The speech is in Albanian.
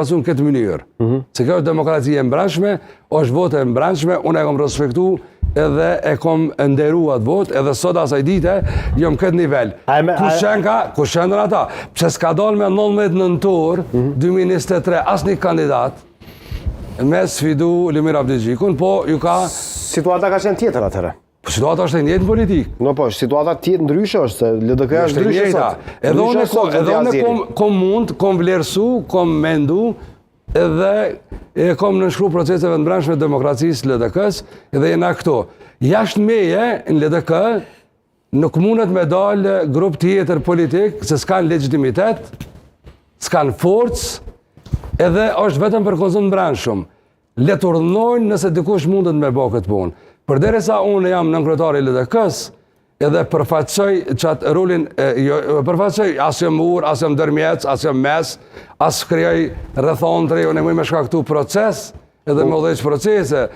Pasu në këtë mënyrë. Mhm. Se kjo është demokraci e mbrendshme, është votë e mbrendshme, unë e kom respektu edhe e kom nderu atë votë, edhe sot asaj dite, jom këtë nivel. Kush qenka, kush qendër ata? Pse s'ka dalë me 19 nëntor 2023, asnjë kandidat, me sfidu Lumir Abdixhikun, po ju ka... Situata ka qenë tjetër atëherë. Po situata është e njëjtë në politikë. No po, situata tjetër ndryshe është, se LDK-ja është ndryshe sot. Edhe unë edhe unë kom kom mund, kom vlerësu, kom mendu edhe e kom nënshkru proceseve të brendshme të demokracisë LDK-s edhe jena këtu. Jashtë meje në LDK nuk mundet me dalë grup tjetër politik se s'kanë legjitimitet, s'kanë forcë, edhe është vetëm për konsum të brendshëm. Le të urdhnojnë nëse dikush mundet me bo këtë punë. Përderisa unë jam nënkryetar i LDK-s, edhe përfaqësoj qatë rolin, jo, përfaqësoj, as jam urë, as jam ndërmjetës, as jam mes, as krijoj rrethanë të re, unë muj me shkaktu proces, edhe me udhëheq procese.